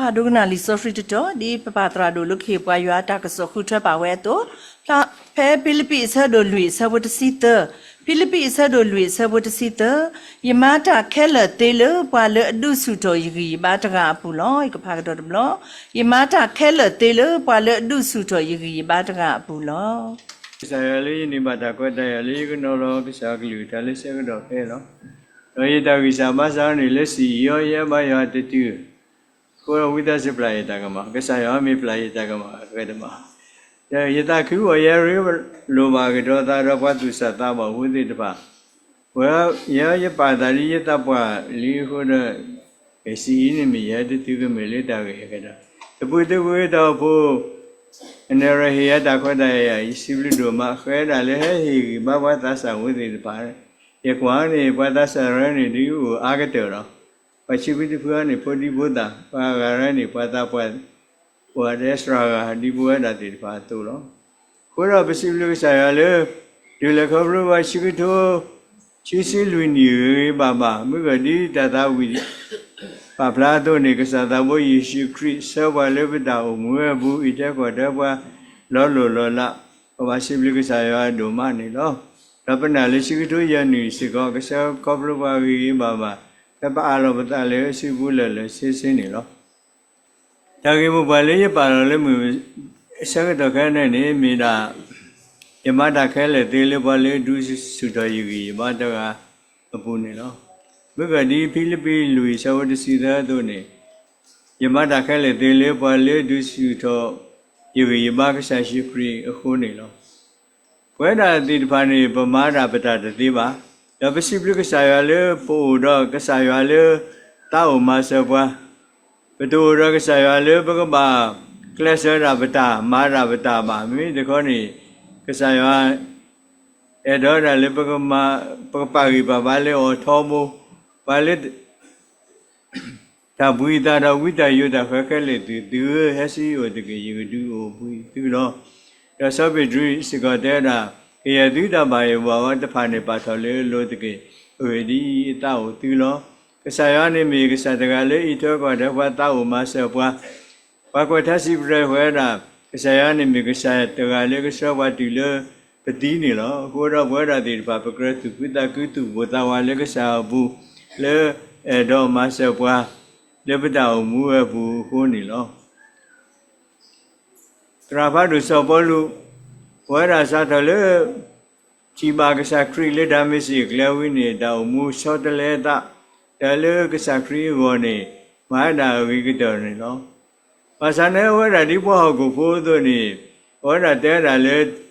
ဖးဒိကနၣ်လံာ်စီဆှံတတီၤ ဒ်ပပၢ်သရၣ်ဒိၣ်လၢကဟ့ၣ်ပှၤယွၤအတၢ်ကစီၣ်ဃုထၢပာ်ဝဲအသိး, ဖဲဖံလံးပံးအဆၢဒိၣ်လွံၢ်အဆၢဖိတဆံသၢ, ဖံလံးပံးအဆၢဒိၣ်လွံၢ်အဆၢဖိတဆံသၢ, ယမၤတၢ်ခဲလၢာ်သ့လၢပှၤလၢအဒုးဆူၣ်ထီၣ်ယဂံၢ်ယဘါတဂၤအပူၤလီၤ. ယကဖးကဒီးတဘျီ, ယမၤတၢ်ခဲလၢာ်သ့လၢပှၤလၢအဒုးဆူၣ်ထီၣ်ယဂံၢ်ယဘါတဂၤအပူၤလီၤ. ကစၢ်ယွၤလၢယန့ၢ်ဘၣ်တၢ်ခွဲးတၢ်ယာ်လၢယကနီၤလီၤကစၢ်အကလုၢ်ကထါလၢဆၢကတီၢ်ဖဲလီၤ. ဒီးယတၢ်ဂံၢ်စၢ်ဘါစၢ်န့ၣ်လၢစံၣ်အံၤအီၤ ယအဲၣ်ဘၣ်ယွၤတတုၤ အဃိဒီးဝံသးစူၤပျၢ်ယတၢ်ကမၣ်, ကစၢ်ယွၤမ့ၢ်ပျၢ်ယတၢ်ကမၣ်အဂ့ၤတမး, ယသးခုအီၤ ယဲရ့လိာ်ဘၣ်ကဒီးသးဒီးပှၤသူၣ်စၢ်သးဘီၣ်ဖိသ့ၣ်တဖၣ်, ဝဲယဲယပာ်သးဒ်ယသးပှၢ်လံအဃိဒီး စံၣ်အံၤန့ၣ်မ့ၢ်ယဟဲတတုၤကမ့ၢ်လၢတၢ်ဂ့ၢ်အကတီၢ်, တပူၤတဂ့ၤတၢ်အိၣ်ဖှိၣ် အနဲၣ်ရွဲၣ်ဟ့ၣ်ယၤတၢ်ခွဲးတၢ်ယာ် ယစံးဘျုးဒိၣ်မး, ဃဲဒၣ်လၢဟဲဟ့ၣ်ဂံၢ်ဘါပှၤသးစၢ်ဖိသ့ၣ်တဖၣ်, ယကွၢ်န့ၣ် ပှၤသးစၢ်ရဲန့ၣ် ဒုးအိၣ်အါကတၢၢ်လီၤ. ပှၤဆံးဖုတဖုအံၤန့ၣ် ဖိဒံဖိသၣ်, ပှၤဂၤရဲန့ၣ် ပှၤသးပှၢ် ပှၤဒဲစှၤဂၤ ဒ်ပဝဲဒၣ်သ့ၣ်တဖၣ်အသိးလီၤ. အဃိဒီးပစံးဘျုးကစၢ်ယွၤလၢ တုၤလဲၤခီဖျိပှၤဆံကထိ ခံဆံလွံၢ်နံၣ်ဂ့ၤဂ့ၤဘၣ်ဘၣ် မုၢ်ဂီၤဒ်တၢ်သးဝံၣ်ပာ်ဖျါအသိးန့ၣ် ကစၢ်သးဘိယ့ၣ်ၡူးခရံာ် ဆှၢပှၤလၢပတၢ်အိၣ်မူအပူၤ အံးထွဲကွၢ်ထွဲပှၤ လီၤလိၢ်လီၤလး, ပဘၣ်စံးဘျုးကစၢ်ယွၤဒိၣ်မးန့ၣ်လီၤ. ဒီးပနာ်လၢဆံကထိယဲၢ်နံၣ်စ့ၢ်ကီး ကဆှၢခီဖျိပှၤဂ့ၤဂ့ၤဘၣ်ဘၣ် ဖဲပအးလီၤပသးလၢစုပူၤလၢာ်လၢာ်ဆ့ဆ့န့ၣ်လီၤ. တၢ်ဂ့ၢ်မိၢ်ပှၢ်လၢယပာ်လီၤလၢမုၢ်ဆၢကတီၢ်ခဲအံၤန့ၣ် မ့ၢ်ဒၣ် ယမၤတၢ်ခဲလၢာ်သ့လၢပှၤလၢဒုးဆူၣ်ထီၣ်ယဂံၢ်ယဘါတဂၤအပူၤန့ၣ်လီၤ. မုၢ်ဂီၤဒ်ဖံလံးပံးလွံၢ်ဆၢဖိတဆံသၢအသိးန့ၣ်, ယမၤတၢ်ခဲလၢာ်သ့လၢပှၤလၢဒုးဆူၣ်ထီၣ် ယဂံၢ်ယဘါကစၢ်ယ့ၣ်ၡူးခရံာ်အဃိန့ၣ်လီၤ. ပဝဲဒၣ်သ့ၣ်တဖၣ်န့ၣ် ပမၤတၢ်ပတၢ်တသ့ဘၣ်. ဒီးပစံးဘျုးကစၢ်ယွၤလၢပအိၣ်ဒီးကစၢ်ယွၤလၢသးအိၣ်မၤစၢၤပှၤ, ပတအိၣ်ဒီးကစၢ်ယွၤလၢပကဘၣ်ကျဲးစၢးတၢ်ပတၢ် မၤတၢ်ပတၢ်ဘၣ်. မ့မ့ၢ်တခီန့ၣ် ကစၢ်ယွၤ အဲၣ်ဒိးဒၣ်လၢပကမၤ ပကပာ်ဂံၢ်ပာ်ဘါလၢအီၤထီဘိ, ပှၤလၢ တၢ်ဘှံးအသးဒီးဝံတၢ်ယိးတၢ်ဃၢခဲလၢာ်သုး, သုဧၢ, ဟဲဆူယအိၣ်တက့ၢ်, ယကဒုးအိၣ်ဘှံးသုလီၤ. ဒီးစီၤပ့းတရူးစ့ၢ်ကီးတဲဝဲဒၣ်, ကယဲၢ်သုတၢ်ဘၣ်ယိၣ်ဘၣ်ဘှီတဖၣ်န့ၣ် ပာ်ထီၣ်လၢအလိၤတက့ၢ်. အဂ့ၢ်ဒ်အံၤ, အသးအိၣ်သုလီၤ. ကစၢ်ယွၤန့ၣ်မ့ၢ်ကစၢ်တဂၤလၢအံးထွဲကွၢ်ထွဲပှၤသးအိၣ်မၤစၢၤပှၤ ပှၤကွဲးထါစံးပတြၢၤဝဲဒၣ်, ကစၢ်ယွၤန့ၣ်မ့ၢ်ကစၢ်တဂၤလၢကဆှၢပှၤတုၤလၢပသံန့ၣ်လီၤ. အဃိဒီးပဝဲဒၣ်သ့ၣ်တဖၣ် ပကြၢးသူၣ်ခုသးခုသူၣ်ဘိသးဝးလၢကစၢ်အပူၤ, လၢအဲၣ်ဒိးမၤစၢၤပှၤ လၢပတၢ်အိၣ်မူအပူၤအဃိန့ၣ်လီၤ. သရၣ်ဖးဒိၣ်စီၤပီလူး ပဝဲဒၣ်စးထီၣ်လၢ ထံၣ်ဘၣ်ကစၢ်ခရံာ်လၢဒၤမ့းစ့းအကျဲဝံၤန့ၣ် တၢ်အိၣ်မူဆီတလဲအသး, ဒီးလၢကစၢ်ခရံာ်အဂီၢ်န့ၣ် မၤဝဲဒၣ်အဂ့ၤကတၢၢ်န့ၣ်လီၤ. ဘၣ်ဆၣ်န့ၣ် အဝဲဒၣ်ဒ်ပှၤဟီၣ်ခိၣ်ဖိအသိးန့ၣ် အဝဲဒၣ်တဲဝဲဒၣ်လၢ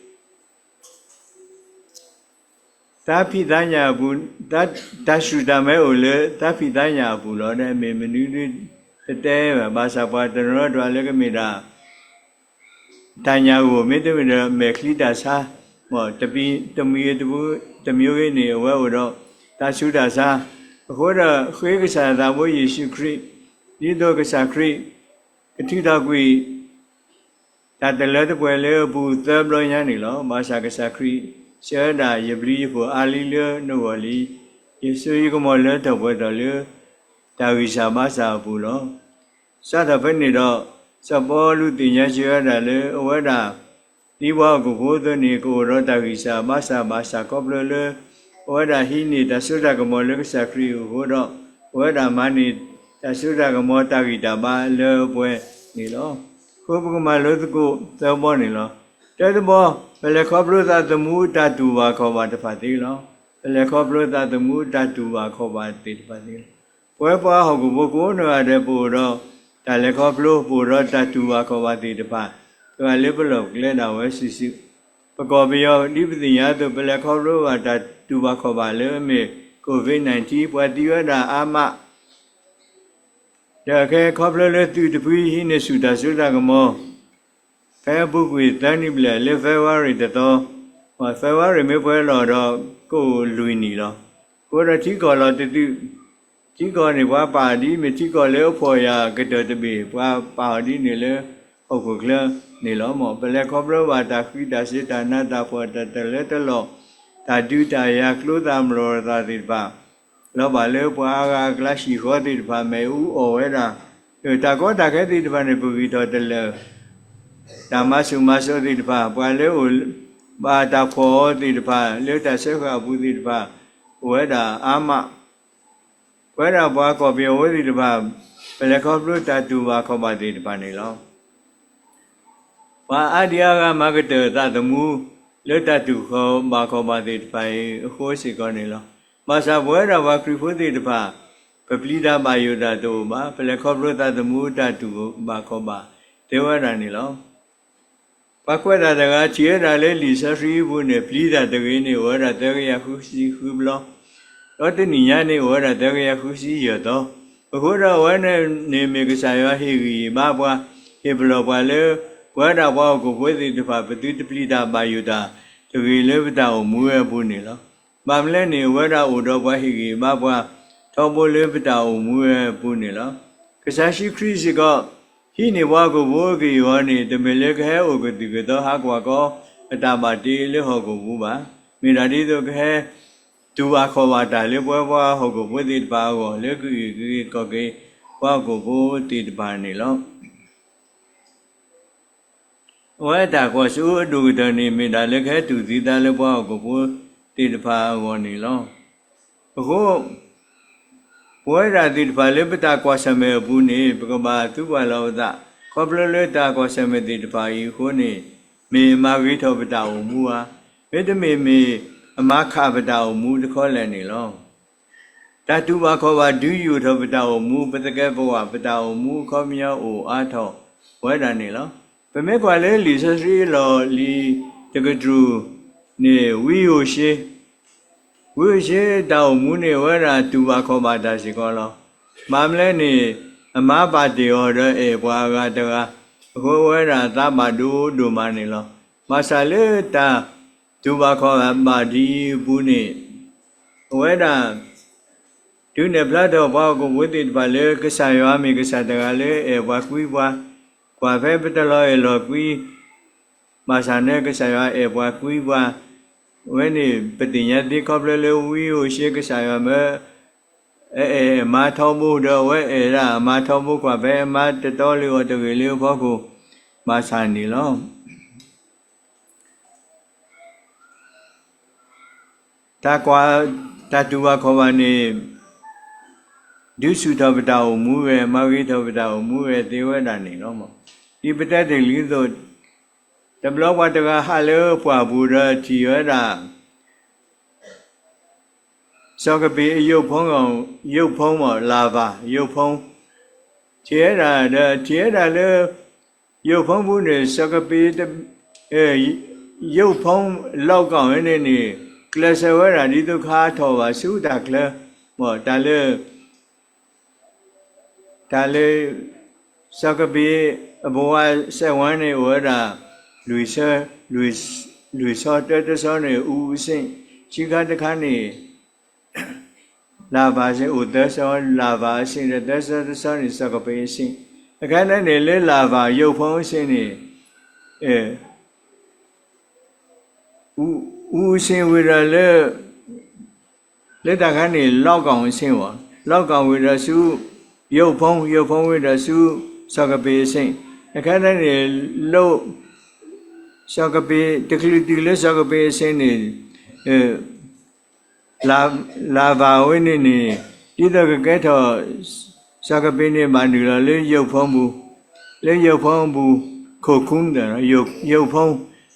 တၢ်ဖံးတၢ်ညၣ်အပူၤ, တၢ်စူၢ်တၢ်မဲအိၣ်လၢတၢ်ဖံးတၢ်ညၣ်အပူၤလီၤ. မ့ၢ်မနုၤဒ်တတဲဘၣ်, ဘၣ်ဆၣ်ပှၤတနီၤနီၤတဂၤလၢကမ့ၢ်ဒၣ် တၢ်ညၣ်အဂီၢ် မ့တမ့ၢ်ဒီးမဲာ်ချံတၢ်ဆါ, တမံၤဂ့ၤတမံၤဂ့ၤန့ၣ် အဝဲအိၣ်ဒီးတၢ်ဆူးတၢ်ဆါ, အဃိဒီးဃ့ကစၢ်သးဘိယ့ၣ်ၡူးခရံာ်, ဒ်သိးကစၢ်ခရံာ် ကထုးထီၣ်ကွံာ် တၢ်တလၢတပှဲၤလၢအပူၤသၢဘျီညါန့ၣ်လီၤ. ဘၣ်ဆၣ်ကစၢ်ခရံာ် ဆှၢဝဲဒၣ်ယဘျုးယဖှိၣ်အါလံလၢနဂီၢ်လံ, ယစိယကမီၤလၢထီၣ်ပှဲၤထီၣ်လၢ တၢ်ဂံၢ်စၢ်ဘါစၢ်အပူၤလီၤ. စးထီၣ်ဖဲန့ၣ်ဒီး စီၤပီလူးသ့ၣ်ညါစၢၤဝဲဒၣ်လၢအဝဲဒၣ် ဒ်ပှၤဟီၣ်ခိၣ်ဖိအသိးန့ၣ် ကအိၣ်ဒီးတၢ်ဂံၢ်စၢ်ဘါစၢ်ဘၣ်ဆၣ်ခီဖျိလၢ အဝဲဒၣ်ဟံးန့ၢ်တၢ်စိတၢ်ကမီၤလၢကစၢ်ခရံာ်အအိၣ်အဃိဒီး အဝဲဒၣ်မၤန့ၢ်တၢ်စိတၢ်ကမီၤတၢ်ဂံၢ်တၢ်ဘါလၢအပှဲၤန့ၣ်လီၤ. အဃိပကမၤလိသကိးသၢဘီန့ၣ်လီၤ. တၢတဘီ, ပလဲၤခီဖျိသးသမူတၢ်တူၢ်ဘၣ်ခီၣ်ဘၣ်တဖၣ်သ့လီၤ. ပလဲၤခီဖျိသးသမူတၢ်တူၢ်ဘၣ်ခီၣ်ဘၣ်သ့ၣ်တဖၣ်သ့လီၤ. ပဝဲပှၤဟီၣ်ခိၣ်ဖိကိးနီၢ်ဂၤဒဲး ပအိၣ်ဒီးတၢ်လဲၤခီဖျိ ပအိၣ်ဒီးတၢ်တူၢ်ဘၣ်ခီၣ်ဘၣ်သ့ၣ်တဖၣ် တဂၤလၢပလီၢ်ပကျဲဒၣ်ဝဲစုာ်စုာ်, ပကီၢ်ပယီၤဒ်ပသ့ၣ်ညါအသိး ပလဲၤခီဖျိဘၣ်တၢ်တူၢ်ဘၣ်ခီၣ်ဘၣ်လၢအမ့ၢ် COVID nineteen ပှၤသံဝဲဒၣ်အါမး ဒီးခဲခီဖျိလၢသုးတဖုဟံးန့ၢ်ဆူၣ်တၢ်စိတၢ်ကမီၤ ဖဲအပူၤကွံာ်သၢနံၣ်ဘျဲၣ်လၢ February တသီ, February မ့ၢ်ပှဲၤလီၤဒီး ကအိၣ်လွံၢ်နံၣ်လီၤ. အဃိဒီးထံကီၢ်လီၤတသုး, ထံကီၢ်န့ၣ် ပှၤပာ်ဒ်မ့ၢ်ထံကီၢ်လၢအဖှီၣ်ယာ်ကတၢၢ်တဘ့ၣ် ပှၤပာ်အီၤဒ်န့ၣ်လၢဟီၣ်ခိၣ်ချၢန့ၣ်လီၤ. ပလဲၤခီဖျိဘၣ်တၢ်ဃံးတၢ်စ့တၢ်နးတၢ်ဖှီၣ်တၢ်တလၢတလီၢ် တၢ်ဒုးတၢ်ယၤကျိသၣ်မျိာ်သၣ်သ့ၣ်တဖၣ် လီၤဘၣ်လၢပှၤအါဂၤအကျါဟံၣ်ဃီသ့ၣ်တဖၣ် မ့ၣ်အူအီၣ်ဝဲဒၣ် တၢ်ကီတၢ်ခဲသ့ၣ်တဖၣ်န့ၣ် ပဂံၢ်ထီၣ်တလၢာ်, တၢ်မၤဆူၣ်မၤစိးသ့ၣ်တဖၣ်, ပှၤလၢအအိၣ်ဘၣ်တၢ်ဖှီၣ်အီၤသ့ၣ်တဖၣ် လၢတၢ်စၢဃာ်အပူၤသ့ၣ်တဖၣ် အိၣ်ဝဲဒၣ်အါမး, ပဝဲဒၣ်ပှၤကီၢ်ပယီၤဖိသ့ၣ်တဖၣ် ပလဲၤခီဖျိတၢ်တူၢ်ဘၣ်ခီၣ်ဘၣ်သ့ၣ်တဖၣ်န့ၣ်လီၤ. ပှၤအါဒံအါဂၤမၤကတၢၢ်သးသမူ လၢတၢ်တူၢ်ဘၣ်ခီၣ်ဘၣ်သ့ၣ်တဖၣ်အံၤအဃိစ့ၢ်ကီးန့ၣ်လီၤ. ဘၣ်ဆၣ်ပဝဲဒၣ်ပှၤခရံာ်ဖိသ့ၣ်တဖၣ် ပပျံၤတၢ်ဘၣ်ယိၣ်တၢ်တအိၣ်ဘၣ်, ပလဲၤခီဖျိသးသမူတၢ်တူၢ်ဘၣ်ခီၣ်ဘၣ်သ့ဝဲဒၣ်န့ၣ်လီၤ. ပှၤကွဲးတၢ်တဂၤထံၣ်ဝဲဒၣ်လၢလံာ်စီဆှံအပူၤန့ၣ် ပျံၤတၢ်တဂ့ၤန့ၣ် အိၣ်ဝဲဒၣ်သၢကယၤဃုဆံဃုဘျီ, ဒီးတနံၣ်ညါန့ၣ် အိၣ်ဝဲဒၣ်သၢကယၤဃုဆံယဲၢ်သီ, အဃိဒီးအဝဲန့ၣ်မ့ၢ်ကစၢ်ယွၤဟ့ၣ်ဂံၢ်ဟ့ၣ်ဘါပှၤ, ဟ့ၣ်ပလီၢ်ပှၤလၢ ပဝဲဒၣ်ပှၤဟီၣ်ခိၣ်ဖိသ့ၣ်တဖၣ် ပသုတပျံၤတၢ်ဘၣ်ယိၣ်တၢ်တဂ့ၤလၢပတၢ်အိၣ်မူဝဲအပူၤန့ၣ်လီၤ. ဘၣ်မနုၤလဲၣ်န့ၣ် အဝဲဒၣ်အိၣ်ဒီးပှၤဟ့ၣ်ဂံၢ်ဟ့ၣ်ဘါပှၤ ထီဘိလၢပတၢ်အိၣ်မူဝဲအပူၤန့ၣ်လီၤ. ကစၢ်ယ့ၣ်ၡူးခရံာ်စ့ၢ်ကီး ဟံးန့ၢ်ပှၤဟီၣ်ခိၣ်ဖိအက့ၢ်အဂီၤန့ၣ် တမ့ၢ်လၢကဟဲအိၣ်ကသုၣ်ကသီဟးကွၢ်ကီအတၢ်ဘၣ်တ့လၢဟီၣ်ခိၣ်ပူၤဘၣ်. မ့ၢ်ဒၣ်ဒ်သိးကဟဲ တူၢ်ဘၣ်ခီၣ်ဘၣ်တၢ်လၢပဝဲပှၤဟီၣ်ခိၣ်ဖိသ့ၣ်တဖၣ်အဂီၢ် လၢကအုၣ်က့ၤခီၣ်က့ၤပှၤဟီၣ်ခိၣ်ဖိသ့ၣ်တဖၣ်န့ၣ်လီၤ. အဝဲတၢ်ကွၢ်စိအဒိၣ်ကတၢၢ်န့ၣ် မ့ၢ်ဒၣ်လၢကဟဲတူၢ်သံသးလၢပှၤဟီၣ်ခိၣ်ဖိသ့ၣ်တဖၣ်အဂီၢ်န့ၣ်လီၤ. အဃိ ပဝဲဒၣ်သ့ၣ်တဖၣ်လၢပတၢ်ကွၢ်ဆၢၣ်မဲာ်အပူၤန့ၣ် ပကဘၣ်သူပှၢ်လီၤပသး ခီဖျိလၢတၢ်ကွၢ်ဆၢၣ်မဲာ်သ့ၣ်တဖၣ်အံၤအဃိန့ၣ် မ့ၢ်မၤဂ့ၤထီၣ်ပတၢ်အိၣ်မူဧါ, မ့တမ့ၢ်မ့ၢ် အမၤခးပတၢ်အိၣ်မူတခီလဲၣ်န့ၣ်လီၤ. တၢ်တူၢ်ဘၣ်ခီၣ်ဘၣ်ဒုးယိာ်ထီၣ်ပတၢ်အိၣ်မူ ပသကဲးပဝး ပတၢ်အိၣ်မူအခီပညီအိၣ်အါထီၣ်ဝဲဒၣ်န့ၣ်လီၤ. ပမ့ၢ်ကွၢ်လၢလံာ်စီဆှံအလီၢ်လံၤတကတြူၢ်န့ၣ် ဝံဧိၤၡ့ ဝံဧိၤၡ့တၢ်အိၣ်မူန့ၣ် အဝဲဒၣ်တူၢ်ဘၣ်ခီၣ်ဘၣ်တၢ်စ့ၢ်ကီးလီၤ. ဘၣ်မနုၤလဲၣ်န့ၣ် အမါပာ်တ့ၢ်အီၤဒီးအဲၣ်ပှၤအဂၤတဂၤ, အဃိအဝဲဒၣ်သးဘၣ်ဒိဒိၣ်မးန့ၣ်လီၤ. ဘၣ်ဆၣ်လၢတၢ်တူၢ်ဘၣ်ခီၣ်ဘၣ်ဒ်အံၤအပူၤန့ၣ် အဝဲဒၣ် တုၤနဲၣ်ဖျါထီၣ်ပှၤဟီၣ်ခိၣ်ဖိသ့ၣ်တဖၣ်လၢ ကစၢ်ယွၤမ့ၢ်ကစၢ်တဂၤလၢအဲၣ်ပှၤကွံပှၤ, ကွၢ်ဖဲပတလီၤအဲၣ်လီၤကွံ ဘၣ်ဆၣ်န့ၣ် ကစၢ်ယွၤအဲၣ်ပှၤကွံပှၤ, အဝဲန့ၣ် ပသ့ၣ်ညါသ့ခီဖျိလၢဝံဧိၤၡ့ကစၢ်ယွၤမၢ အအဲၣ်အမါထီဘိဒီး အဝဲအဲၣ်ဒၣ်အမါထီဘိကွၢ်ဖဲအမါတတီလၢအီၤတဂ့ၤလၢအဖီခိၣ် ဘၣ်ဆၣ်န့ၣ်လီၤ. တၢ်ကွၢ်, တၢ်တူၢ်ဘၣ်ခီၣ်ဘၣ်န့ၣ် ဒုးဆူၣ်ထီၣ်ပတၢ်အိၣ်မူဝဲ, မၤဂ့ၤထီၣ်ပတၢ်အိၣ်မူဝဲသ့ဝဲဒၣ်န့ၣ်လီၤ. ဒ်ပတဲတ့ၢ်လံအသိး, တဘျီပှၤတဂၤဟးလၢပှၢ်ပူၤဒီးထံၣ်ဝဲဒၣ် စီၤကပ့းအယိာ်ဖီ, ယိာ်ဖီမး လၢ်ဘၣ် ယိာ်ဖီ, ထံၣ်ဝဲဒၣ်ဒီး ထံၣ်ဝဲဒၣ်လၢ ယိာ်ဖီပူၤန့ၣ် စီၤကပ့း ယိာ်ဖီ လီကီၢ်ဝဲန့ၣ်န့ၣ် ကျဲးစၢးဝဲဒၣ်ဒ်သိးကဟးထီၣ်ဘၣ်ဆူတၢ်ချၢ, မ့ၢ်တၢ်လၢ တၢ်လၢ စီၤကပ့းအဘဝစဲးဝါန့ၣ်အိၣ်ဝဲဒၣ် လွံၢ်ဆၢ, လွံၢ်ဆၢတၢတဆၢန့ၣ် အူအဆ့ၣ်, ခံခါတခါန့ၣ် လၢ်ဘၣ်အဆ့ၣ်အိၣ်သၢဆၢ, လၢ်ဘၣ်အဆ့ၣ်ဒီးသၢဆၢတဆၢန့ၣ် စီၤကပ့းအဆ့ၣ်, အခါန့ၣ်န့ၣ် လၢလၢ်ဘၣ်ယိာ်ဖီအဆ့ၣ်န့ၣ် အူအဆ့ၣ်ဝံၤဒီးလၢ လၢတၢ်ခါန့ၣ် လီကီၢ်အဆ့ၣ်ဝဲ, လီကီၢ်ဝံၤဒီးဆူ ယိာ်ဖီ, ယိာ်ဖီဝံၤဒီးဆူ စီၤကပ့းအဆ့ၣ်, အခါန့ၣ်န့ၣ် လၢ စီၤကပ့း တချုးတုၤလၢစီၤကပ့းအဆ့ၣ်န့ၣ် လၢ်ဘၣ်ဝဲန့ၣ်န့ၣ် ဒ်သိးကကဲထီၣ် စီၤကပ့းန့ၣ် ဘၣ်နုာ်လီၤလၢယိာ်ဖီပူၤ, လၢယိာ်ဖီပူၤ ခိၣ်ခူ ယိာ်ဖီ,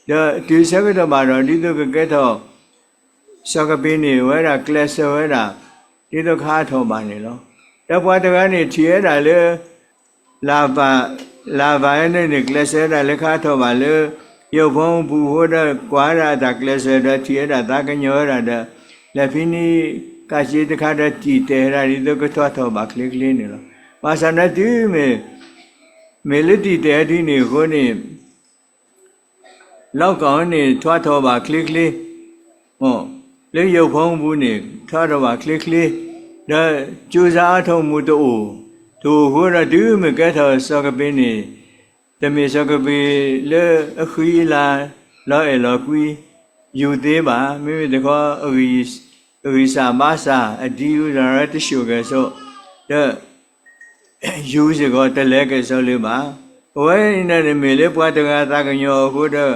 ဒီးတုၤဆၢကတီၢ်ဘၣ်ဒီး ဒ်သိးကကဲထီၣ် စီၤကပ့းန့ၣ် အဝဲဒၣ်ကျဲးစၢးဝဲဒၣ် ဒ်သိးကဟးထီၣ်ဘၣ်န့ၣ်လီၤ. ဒီးပှၤတဂၤန့ၣ်ထံၣ်ဝဲဒၣ်လၢ လၢ်ဘၣ်, လၢ်ဘၣ်ဝဲန့ၣ်န့ၣ် ကျဲးစၢးဝဲဒၣ်လၢကဟးထီၣ်ဘၣ်လၢ ယိာ်ဖီပူၤအဃိဒီး ကွၢ်ဝဲဒၣ်အတၢ်ကျဲးစၢးဒီး ထံၣ်ဝဲဒၣ်သးကညီၤဝဲဒၣ်ဒီး လဲၤဖံးန့ၢ်ကးစ့တခါဒီး တံာ်တဲာ်ဝဲဒၣ်ဒ်သိးကထွါထီၣ်ဘၣ်ချ့ချ့န့ၣ်လီၤ. ဘၣ်ဆၣ်နာ်တုၤမ့ၢ် မ့ၢ်လၢတံာ်တဲာ်ဝဲဒ်န့ၣ်အဃိန့ၣ် လီကီၢ်န့ၣ် ထွါထီၣ်ဘၣ်ချ့ချ့, လၢယိာ်ဖီပူၤန့ၣ် ထွါထီၣ်ဘၣ်ချ့ချ့, ဒီးကၠိစါအါထီၣ်မူးတအိၣ်, တအိၣ်အဃိဒီးတုၤမ့ၢ်ကဲထီၣ်စီၤကပ့းန့ၣ် တမ့ၢ်စီၤကပ့းလၢအဃံအလၤ လီၤအဲၣ်လီၤကွံ ယူၤသ့ဘၣ်, မ့မ့ၢ်တခီ အဂံၢ်စၢ်ဘါစၢ် အဒံအုးတၢ်ရၢတဆှိၣ်ကဲၣ်ဆိး, ဒီး ယူၤစ့ၢ်ကီးတလဲၤကဲၣ်ဆိးလၢၤဘၣ်. အဝဲအံၤန့ၣ်န့ၣ်မ့ၢ်လၢပှၤတဂၤအသးကညီၤအဃိဒီး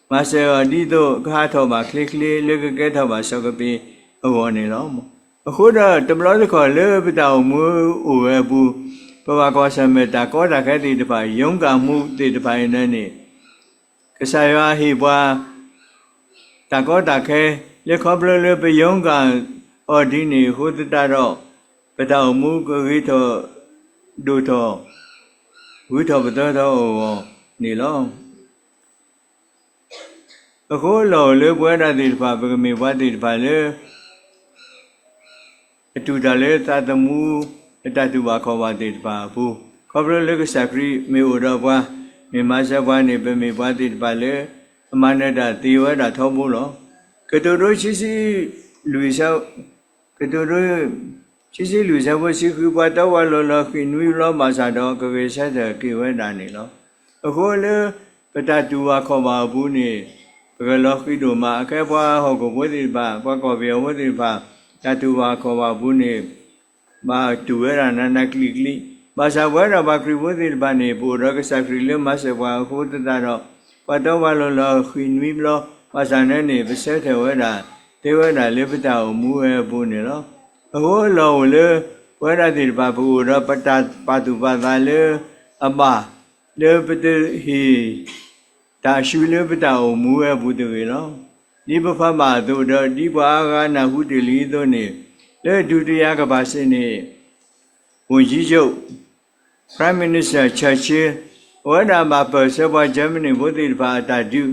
မၤစၢၤအီၤဒ်သိးကဟးထီၣ်ဘၣ်ချ့ချ့ လၢကကဲထီၣ်ဘၣ်စီၤကပ့ၤအဂီၢ်န့ၣ်လီၤ. အဃိဒီးတဘျီတခီၣ်လၢပတၢ်အိၣ်မူအိၣ်ဝဲအပူၤ, ပဘၣ်ကွၢ်ဆၢၣ်မဲာ်တၢ်ကီတၢ်ခဲသ့ၣ်တဖၣ် ရုန်းကန်မှုသ့ၣ်တဖၣ်အံၤန့ၣ်န့ၣ် ကစၢ်ယွၤဟ့ၣ်ပှၤ တၢ်ကီတၢ်ခဲ လၢခီဖျိလၢပရုန်းကန်အီၤဒ်န့ၣ်အဃိသတးဒီး ပတၢ်အိၣ်မူကဂ့ၤထီၣ်ဒိၣ်ထီၣ် ဂုၤထီၣ်ပသီထီၣ်အဂီၢ်န့ၣ်လီၤ. အဃိအလီၢ်အိၣ်လၢပဝဲဒၣ်သ့ၣ်တဖၣ် ပကမ့ၢ်ပှၤသ့ၣ်တဖၣ်လၢ အတူၢ်တၢ်လၢသးသမူ အတၢ်တူၢ်ဘၣ်ခီၣ်ဘၣ်သ့ၣ်တဖၣ်အပူၤ, ခီဖျိလၢကစၢ်ခရံာ်မ့ၢ်အိၣ်ဒီးပှၤ, မ့ၢ်မၤစၢၤပှၤန့ၣ် ပမ့ၢ်ပှၤသ့ၣ်တဖၣ်လၢ အမၤနၢၤတၢ်သ့ဝဲဒၣ်ထီဘိလီၤ. ကတိၤဒိ ဆံဆံလွံၢ်ဆၢ, ကတိၤဒိ ဆံဆံလွံၢ်ဆၢဖိဆံဃု, ပှၤတီပှၤလိၤလီၤဃံးနွံဘျီဘၣ်ဆၣ်ဒီး ကဂဲၤဆၢထၢၣ်က့ၤဝဲဒၣ်န့ၣ်လီၤ. အဃိလၢ ပတၢ်တူၢ်ဘၣ်ခီၣ်ဘၣ်အပူၤန့ၣ် ပကလီၤဃံးဒိၣ်မး, အခဲပှၤဟီၣ်ခိၣ်ဖိသ့ၣ်တဖၣ်, ပှၤကီၢ်ပယီၤဖိသ့ၣ်တဖၣ် တၢ်တူၢ်ဘၣ်ခီၣ်ဘၣ်အပူၤန့ၣ် ဘၣ်တူၢ်ဝဲဒၣ်နးနးကျံးကျံး, ဘၣ်ဆၣ်ပဝဲဒၣ်ပှၤခရံာ်ဖိသ့ၣ်တဖၣ်န့ၣ် ပအိၣ်ဒီးကစၢ်ခရံာ်လၢမၤစၢၤပှၤအဃိသတးဒီး ပှၤတီပှၤလိၤလီၤဃံးနွံဘျီဘၣ်ဆၣ်န့ၣ်န့ၣ် ပဆၢထၢၣ်ဝဲဒၣ် သ့ဝဲဒၣ်လၢပတၢ်အိၣ်မူဝဲအပူၤန့ၣ်လီၤ. အဃိအလီၢ်အိၣ်လၢ ပဝဲဒၣ်သ့ၣ်တဖၣ် ပကအိၣ်ဒီးပတၢ်ပာ်သူၣ်ပာ်သးလၢအဘၣ် လၢပတဟ့ၣ် တၢ်အၡူလၢပတၢ်အိၣ်မူဝဲအပူၤတဂ့ၤလီၤ. ဒ်ပဖးဘၣ်အသိးဒီး ဒ်ပှၤအါဂၤနၢ်ဟူတ့ၢ်လံအသိးန့ၣ်, လၢဒုတိယကမ္ဘာစစ်န့ၣ် ဝန်ကြီးချုပ် Prime Minister Churchill အဝဲဒၣ်ဘၣ်ပၢၢ်ဆၢပှၤ Germany ဖိသ့ၣ်တဖၣ်အတၢ်ဒုး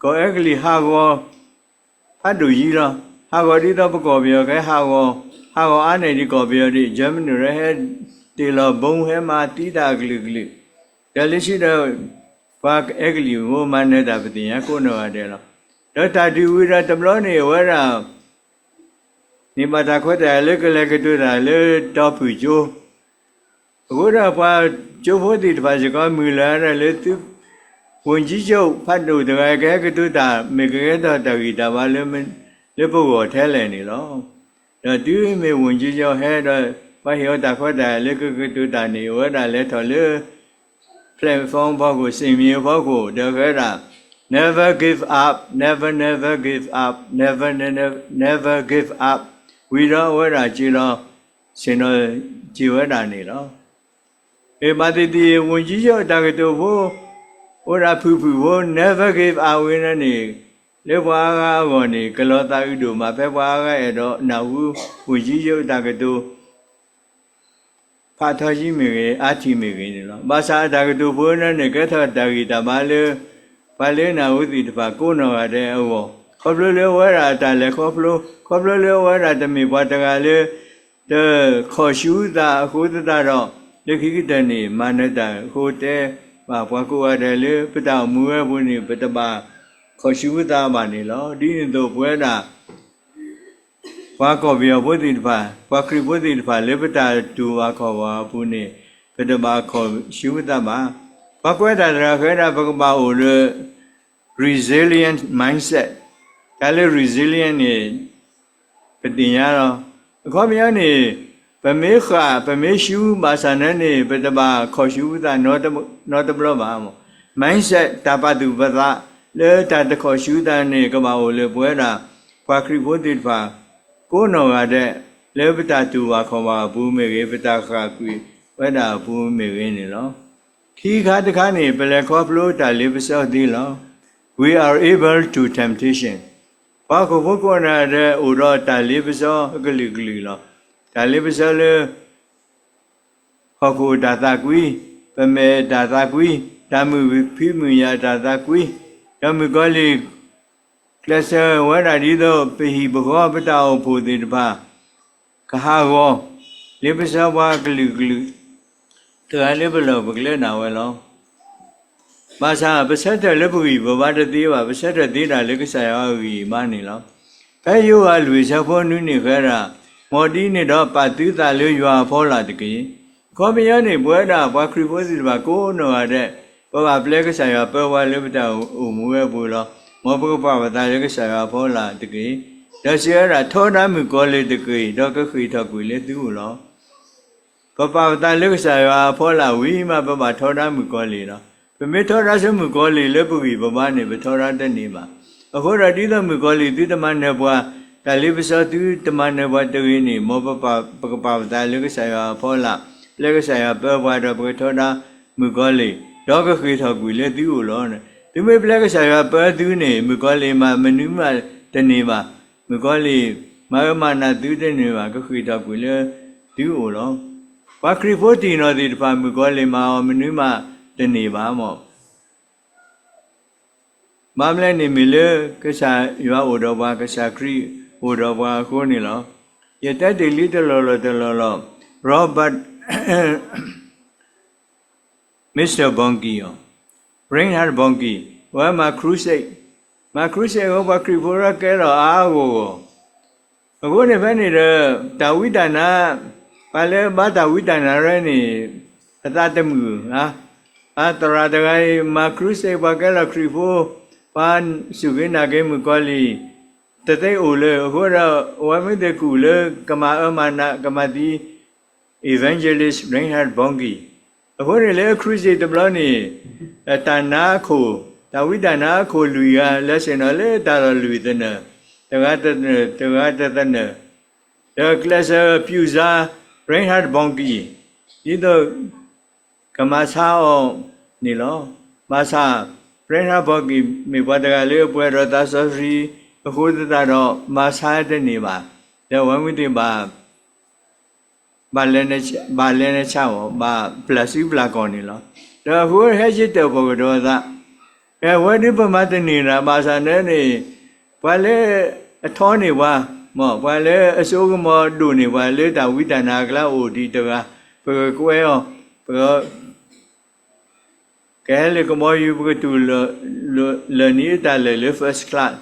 ကီၢ်အဲကလံးဟးဂီၤ ဖးဒိၣ်ယံၤလီၤ. ဟးဂီၤဒ်သိးပကီၢ်ပယီၤကဟဲဟးဂီၤ, ဟးဂီၤအါန့ၢ်ဒံးကီၢ်ပယီၤဒံး, Germany ရဟဲတ့ၢ်လီၤဘီ ဟဲမၤသံတၢ်အကလုာ်ကလုာ်, ဒီးလၢခံဒီး ပှၤအဲကလံးဖိမၤနၢၤတၢ်ပသ့ၣ်ညါကိးနီၢ်ဂၤဒဲးလီၤ. ဒီးတၢ်ဒုးဝံၤဒီးတဘျီန့ၣ် အဝဲဒၣ် န့ၢ်ဘၣ်တၢ်ခွဲးတၢ်ယာ်လၢကလဲၤကတိၤတၢ်လၢတီဖုၣ်ကၠိ အဃိဒီးပှၤကၠိဖိသ့ၣ်တဖၣ်စ့ၢ်ကီး မုၢ်လၢ်ဒၣ်လၢသု ဝန်ကြီးချုပ် ဖးဒိၣ်တဂၤအံၤ ကဟဲကတိၤတၢ် မ့ၢ်ကကဲထီၣ်တၢ်ဂံၢ်တၢ်ဘါလၢ လၢပဂီၢ်ထဲလဲၣ်န့ၣ်လီၤ. ဒီးတုၤမ့ၢ် ဝန်ကြီးချုပ် ဟဲဒီး ပှၤဟ့ၣ်အီၤတၢ်ခွဲးတၢ်ယာ်လၢကကတိၤတၢ်န့ၣ် အဝဲဒၣ်လဲၤထီၣ်လၢ platform ဖီခိၣ်, စင်ၣ်မံၤအဖီခိၣ် ဒီးကဲဒၣ် never give up, never never give up, never never never give up ဝံၤဒီးအဝဲဒၣ်က့ၤလီၤ ဆ့ၣ်နီၤက့ၤဝဲဒၣ်န့ၣ်လီၤ. မၤသ့ၣ်သ့ၣ် ဝန်ကြီးချုပ် အတၢ်ကတိၤဖိ အိၣ်ဒၣ်ဖုၣ်ဖုၣ်ဖိ never give up ဝံၤန့ၣ်န့ၣ် လၢပှၤအါဂၤအဂီၢ်န့ၣ် ကလီၤသးအုးဒိၣ်မး ဖဲပှၤအါဂၤအဲၣ်ဒိးနၢ်ဟူ ဝန်ကြီးချုပ် အတၢ်ကတိၤ ဖးထီယံၤမ့ၢ်ဂ့ၤ, အါထံၣ်မ့ၢ်ဂ့ၤန့ၣ်လီၤ. ဘၣ်ဆၣ်အတၢ်ကတိၤဖိန့ၣ်န့ၣ် ကဲထီၣ်တၢ်ဂံၢ်တၢ်ဘါလၢ ပှၤလၢနၢ်ဟူသ့ၣ်တဖၣ်ကိးနီၢ်ဂၤဒဲးအဂီၢ်, ခီဖျိလၢအဝဲဒၣ်အတၢ်လဲၤခီဖျိ, ခီဖျိလၢအဝဲဒၣ်တမ့ၢ်ပှၤတဂၤလၢ တခီၣ်ဆူသးအဃိသတးဒီး လၢခံကတၢၢ်န့ၣ် မၤနၢၤတၢ်အဃိတဲဘၣ်ပှၤကိးဂၤဒဲးလၢ ပတၢ်အိၣ်မူဝဲအပူၤန့ၣ် ပတဘၣ်ခီၣ်ဆူသးဘၣ်န့ၣ်လီၤ. ဒ်န့ၣ်အသိးပဝဲဒၣ် ပှၤကီၢ်ပယီၤဖိသ့ၣ်တဖၣ်, ပှၤခရံာ်ဖိသ့ၣ်တဖၣ်လၢပတၢ်တူၢ်ဘၣ်ခီၣ်ဘၣ်အပူၤန့ၣ် ပတဘၣ်ခီၣ်ဆူပသးဘၣ်. ပှၤကွဲးတၢ်တဂၤဃဲဒၣ် ပကဘၣ်အိၣ်ဒီး resilient mindset, တၢ်လၢ resilient န့ၣ် ပသ့ၣ်ညါလီၤ. အခီပညီန့ၣ် ပမ့ၢ်ဃၣ် ပမ့ၢ်ဆူဘၣ်ဆၣ်န့ၣ်န့ၣ် ပတဘၣ်ခီၣ်ဆူပသးနီတဘျီဘၣ်. mindset တၢ်ပာ်သူၣ်ပာ်သးလၢတၢ်တခီၣ်ဆူသးန့ၣ် ကဘၣ်အိၣ်လၢပဝဲဒၣ် ပှၤခရံာ်ဖိသ့ၣ်တဖၣ် ကိးနီၢ်ဂၤဒဲး လၢပတၢ်တူၢ်ဘၣ်ခီၣ်ဘၣ်အပူၤမ့ၢ်ဂ့ၤ, ပတၢ်ဃၣ်ကွံာ်ဝဲဒၣ်အပူၤမ့ၢ်ဂ့ၤန့ၣ်လီၤ. ခံခါတခါန့ၣ် ပလဲၤခီဖျိတၢ်လ့ပစီသ့လီၤ. We are able to temptation. ပှၤဟီၣ်ခိၣ်ဖိကိးဂၤဒဲးအိၣ်ဒီးတၢ်လ့ပစီအကလုာ်ကလုာ်လီၤ. တၢ်လ့ပစီလၢ ဟီၣ်ခိၣ်တၢ်သးကွံ, ပမဲာ်တၢ်သးကွံ, တၢ်မုာ်ဖံးမုာ်ယာ်တၢ်သးကွံ, ဒီးမုၣ်ကီၤလံၢ် ကျဲးစၢးဝဲဒၣ်ဒ်သိး ပဟံၣ်ပဃီပတၢ်အိၣ်ဖှိၣ်သ့ၣ်တဖၣ် ကဟးဂီၤ, လ့ပစီပှၤကလုာ်ကလုာ် တဂၤလၢပလီၢ်ပကျဲဒၣ်ဝဲလီၤ. ဘၣ်ဆၣ်ပဆၢထၢၣ်လၢပဂံၢ်ပဘါတသ့ဘၣ်, ပဆၢထၢၣ်သ့ဒၣ်လၢကစၢ်ယွၤအဂံၢ်အဘါန့ၣ်လီၤ. ဖဲယိၤဟၣ်လွံၢ်ဆၢဖိနွံန့ၣ်ဃဲဒၣ်, မ်ဒ်န့ၣ်ဒီးပာ်သုသးလၢယွၤအဖီလာ်တက့ၢ်. အခီပညီန့ၣ် ပဝဲဒၣ်ပှၤခရံာ်ဖိသ့ၣ်တဖၣ်ကိးနီၢ်ဂၤဒဲး ပဘၣ်ပျဲကစၢ်ယွၤပၢပှၤလၢပတၢ်အိၣ်မူဝဲအပူၤလီၤ. မ်ပကပာ်ပသးလၢကစၢ်ယွၤအဖီလာ်တက့ၢ်. ဒီးစံးဝဲဒၣ် ထီဒါမုၣ်ကီၤလံၢ်တက့ၢ်, ဒီးကဃ့ၢ်ထီၣ်ကွံာ်လၢသုအိၣ်လီၤ. ပပာ်ပသးလၢကစၢ်ယွၤအဖီလာ်ဝံၤမး ပဘၣ်ထီဒါမုၣ်ကီၤလံၢ်လီၤ. ပမ့ၢ်ထီဒါဆူမုၣ်ကီၤလံၢ်လၢပဂံၢ်ပဘါန့ၣ် ပထီဒါတန့ၢ်ဘၣ်. အဃိဒီးဒ်သိးမုၣ်ကီၤလံၢ်သုတမၤနၢၤပှၤ, တၢ်လ့ပစီသုတမၤနၢၤပှၤတဂ့ၤန့ၣ်, မ်ပကပာ်ပသးလၢကစၢ်ယွၤအဖီလာ်, လၢကစၢ်ယွၤပၢပှၤဒီးပကထီဒါမုၣ်ကီၤလံၢ်, ဒီးကဃ့ၢ်ထီၣ်ကွံာ်လၢသုအိၣ်လီၤ. သုမ့ၢ်ပျဲကစၢ်ယွၤပၢသုန့ၣ်, မုၣ်ကီၤလံၢ်မးမနုၤမးတန့ၢ်ဘၣ်. မုၣ်ကီၤလံၢ်မၤအၢမၤနးသုတန့ၢ်ဘၣ်, ကဃ့ၢ်ထီၣ်ကွံာ်လၢသုအိၣ်လီၤ. ပှၤခရံာ်ဖိတံၢ်နီၢ်သ့ၣ်တဖၣ် မုၣ်ကီၤလံၢ်မၤအီၤမနုၤမးတန့ၢ်ဘၣ်မၢ်. ဘၣ်မနုၤလဲၣ်န့ၣ်မ့ၢ်လၢကစၢ်ယွၤအိၣ်ဒီးပှၤ, ကစၢ်ခရံာ်အိၣ်ဒီးပှၤအဃိန့ၣ်လီၤ. ယတဲတ့ၢ်လံတလီၢ်လီၢ်တလီၢ်လီၢ်, Robert Mister Bongey အီၤ, Reinhard Bonnke, အဝဲမၤ crusade, မၤ crusade အဃိ ပှၤခရံာ်ဖိရၢကဲထီၣ်အါအါဂီၢ်ဂီၢ် အဃိန့ၣ်ဖဲန့ၣ်ဒီး တၢ်ဝံတၢ်နါ, ပှၤလၢဘါတၢ်ဝံတၢ်နါရဲန့ၣ် အသးတမုာ်ဧါ. အသရၣ်တဂၤအံၤ မၤ crusade ပှၤကဲလီၤခရံာ်ဖိ, ပှၤစူၢ်က့ၤနာ်က့ၤမုၣ်ကီၤလံၢ် တသ့အိၣ်လၢၤ. အဃိဒီး အဝဲမ့ၢ်သ့ၣ်ကူၣ်လၢကမၤအၢမၤနး ကမၤသံ Evangelist Reinhard Bonnke. အဃိန့ၣ်လၢ crusade တဘျီန့ၣ် တၢ်နါအခိၣ်, တၢ်ဝံတၢ်နါအခိၣ်လွံၢ်ဂၤ လဲၤဆ့ၣ်နီၤလၢတၢ်လီၢ်လွံၢ်သနၢၣ်, တဂၤတသနၢၣ်, တဂၤတသနၢၣ်, ဒီးကျဲးစၢးပြုစု Reinhard Bonnke ဒ်သိးကမၤဆါအီၤန့ၣ်လီၤ. ဘၣ်ဆၣ် Reinhard Bonnke မ့ၢ်ပှၤတဂၤလၢအပှဲၤဒီးသးစီဆှံအဃိသတးဒီး မၤဆါတန့ၢ်ဘၣ်. ဒီးအဝဲမ့ၢ်သ့ၣ်ဘၣ် ဘၣ်လဲၤနဆၣ်အီၤ, ဘၣ်ပျၢ်စုပျၢ်ကီၢ်န့ၣ်လီၤ. ဒီးအဃိဟဲယံၤတၢၣ်ပှီၢ်ကဒီးအသး, အဝဲဒုးပမၤတန့ၢ်ဒၣ် ဘၣ်ဆၣ်န့ၣ်န့ၣ် ပှၤလၢအထီန့ၢ်ပှၤ, ပှၤလၢအစိကမီၤဒိၣ်န့ၢ်ပှၤလၢတၢ်ဝံတၢ်နါအကျါအိၣ်ဒံးတဂၤ, ပကကွဲအီၤ, ပက ကဟဲလၢကဘီယူၤ ပကတူၢ်လၢာ်န့ၢ်တၢ်လၢာ်လၢ first class,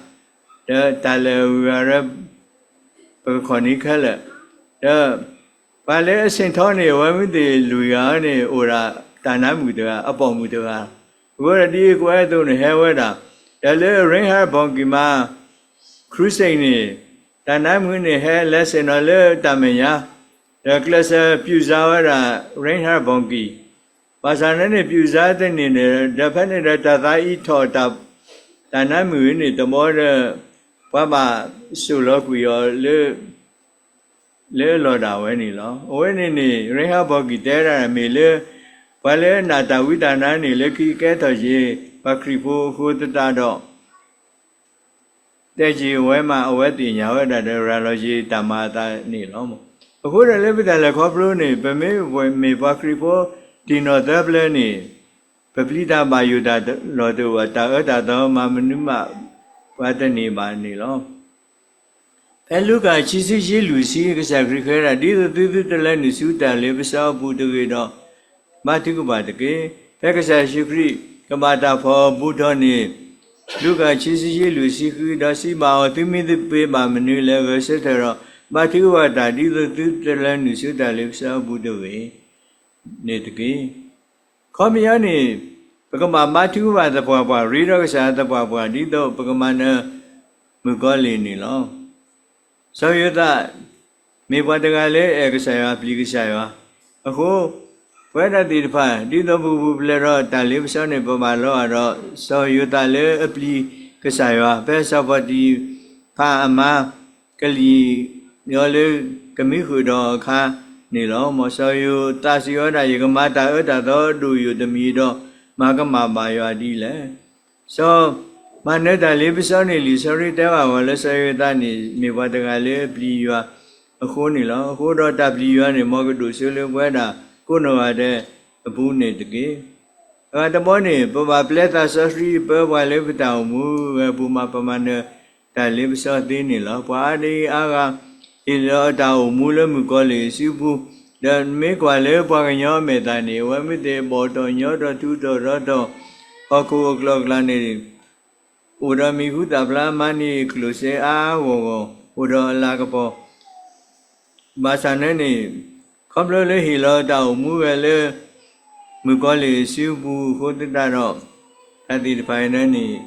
ဒီးတၢ်လၢာ်အဂုၤအဂၤ ပကခီၣ်န့ၢ်ခဲလၢာ်, ဒီးပှၤလၢအဆ့ၣ်ထီန့ၢ်အဝဲမ့ၢ်သ့ၣ်လွံၢ်ဂၤန့ၣ် အိၣ်ဒၣ်တၢ်နါမုၣ်တဂၤ, အပိာ်မုၣ်တဂၤ, အဃိဒီးဒ်အကွဲးအသိးန့ၣ် ဟဲဝဲဒၣ်, ဒီးလၢ Reinhard Bonnke မၤ crusade န့ၣ် တၢ်နါမုၣ်န့ၣ် ဟဲလဲၤဆ့ၣ်နီၤလၢတၢ်မဲာ်ညါ, ဒီးကျဲးစၢးပြုစုဝဲဒၣ် Reinhard Bonnke, ဘၣ်ဆၣ်န့ၣ်န့ၣ် ပြုစုတန့ၢ်န့ၣ် ဒီးဖဲန့ၣ်ဒီးတၢ်သးအံၤထီၣ် တၢ်နါမုၣ်န့ၣ်တဘီဒီး ပှၤဘၣ်စိာ်လီၤကွံာ်အီၤလၢ လၢအလီၢ်ဒၣ်ဝဲန့ၣ်လီၤ. အဝဲန့ၣ်န့ၣ် Reinhard Bonnke တဲဒၣ်မ့ၢ်လၢ ပှၤလၢအနာ်တၢ်ဝံတၢ်နါန့ၣ် လၢခံကဲထီၣ်က့ၤ ပှၤခရံာ်ဖိအဃိသတးဒီး တဲက့ၤဝဲမး အဝဲသ့ၣ်ညါဝဲဒၣ်ဒီး ရၤလီၤက့ၤတၢ်မၤအသးန့ၣ်လီၤ. အဃိဒီးလၢပတၢ်လဲၤခီဖျိန့ၣ် ပမ့ၢ်မ့ၢ်ပှၤခရံာ်ဖိတံၢ်နီၢ်သၢဖျၢၣ်န့ၣ် ပပျံၤတၢ်ဘၣ်ယိၣ်တၢ်လီၤတအိၣ်ဘၣ်, တၢ်အၢတၢ်သီမၤမနုၤမး ပှၤတန့ၢ်ဘၣ်န့ၣ်လီၤ. ဖဲလူၤကၣ်ခံဆံယဲၢ်လွံၢ်ဆံ ကစၢ်ခရံာ်ဃ့ဒၣ် ဒ်သိးသုသုတလဲၤနုာ်ဆူတၢ်လ့ပစီအပူၤတဂ့ၤဒီး ဘါထုကဖၣ်တက့ၢ်. ဖဲကစၢ်ယ့ၣ်ၡူးခရံာ်ကဘၣ်တၢ်ဖီၣ်ဘူးထီၣ်န့ၣ် လူၤကၣ်ခံဆံယဲၢ်လွံၢ်ဆံဃု, ဒီးစံးဘၣ်အီၤ, သုမ့ၢ်သပ့ၤဘၣ်မနုၤလဲၣ်, ဂဲၤဆၢထၢၣ်ဒီး ဘါထုကဖၣ်တၢ် ဒ်သိးသုတလဲၤနုာ်ဆူတၢ်လ့ပစီအပူၤတဂ့ၤန့ၣ်တက့ၢ်. ခီပညီန့ၣ် ပကဘၣ်ဘါထုကဖၣ်သပှၢ်ပှၢ်, ရ့ဒီးကစၢ်သပှၢ်ပှၢ် ဒ်သိးပကမၤနၢၤမုၣ်ကီၤလံၢ်န့ၣ်လီၤ. စီၤယိၤသး မ့ၢ်ပှၤတဂၤလၢအဲၣ်ကစၢ်ယွၤ ပျံၤကစၢ်ယွၤအဃိ, ပဝဲဒၣ်သ့ၣ်တဖၣ် ဒ်သိးပကပူၤဖျဲးဒီးတၢ်လ့ပစီန့ၣ် ပဘၣ်လီၤဂာ်ဒီး စီၤယိၤသးလၢအပျံၤကစၢ်ယွၤ, ဖဲစီၤပီတံၤဖၤအမါ ကလံၣ်ညီလၢကမံဃုာ်ဒီးအခါန့ၣ်လီၤ. မ်စီၤယိၤသးစံးဝဲဒၣ်, ယကမၤတၢ်အၢတၢ်သီဒိၣ်ယိာ်တမံၤဒီး မၤကမၣ်ဘၣ်ယွၤဒ်လဲၣ်. စီၤ မၤနၢၤတၢ်လ့ပစီန့ၣ် လံာ်စီဆှံတဲဘၣ်ဝဲလၢစီၤယိၤသးန့ၣ် မ့ၢ်ပှၤတဂၤလၢအပျံၤယွၤအဃိန့ၣ်လီၤ. အဃိဒီးတၢ်ပျံၤယွၤန့ၣ် မ်ကဒိၣ်စိလၢပဝဲဒၣ်ကိးနီၢ်ဂၤဒဲးအပူၤန့ၣ်တက့ၢ်. အဂၤတဘီန့ၣ် ပဘၣ်ပျဲသးစီဆှံပၢပှၤလၢပတၢ်အိၣ်မူဝဲအပူၤမး ပမၤနၢၤတၢ်လ့ပစီသ့န့ၣ်လီၤ. ပှၤအါဒံအါဂၤ ဟ့ၣ်လီၤတၢ်အိၣ်မူလၢမုၣ်ကီၤလံၢ်အစုပူၤ, ဒီးမ့ၢ်ကွၢ်လၢပှၤကညီအမဲာ်သၣ်န့ၣ် အဝဲမ့ၢ်သ့ၣ်ဘီၣ်ထီၣ်ညီထီၣ်ထူးထီၣ်တီၤထီၣ် ဟီၣ်ခိၣ်အကျိၤအကျဲန့ၣ် အိၣ်ဒီးမံၤဟူသၣ်ဖျါ မၤန့ၢ်အကျိၣ်စ့အါအါဂီၢ်ဂီၢ် အိၣ်ဒီးအလၤကပီၤ ဘၣ်ဆၣ်န့ၣ်န့ၣ် ခီဖျိလၢဟ့ၣ်လီၤတၢ်အိၣ်မူဝဲလၢ မုၣ်ကီၤလံၢ်အစုပူၤအဃိသတးဒီး တၢ်သ့ၣ်တဖၣ်အံၤန့ၣ်န့ၣ်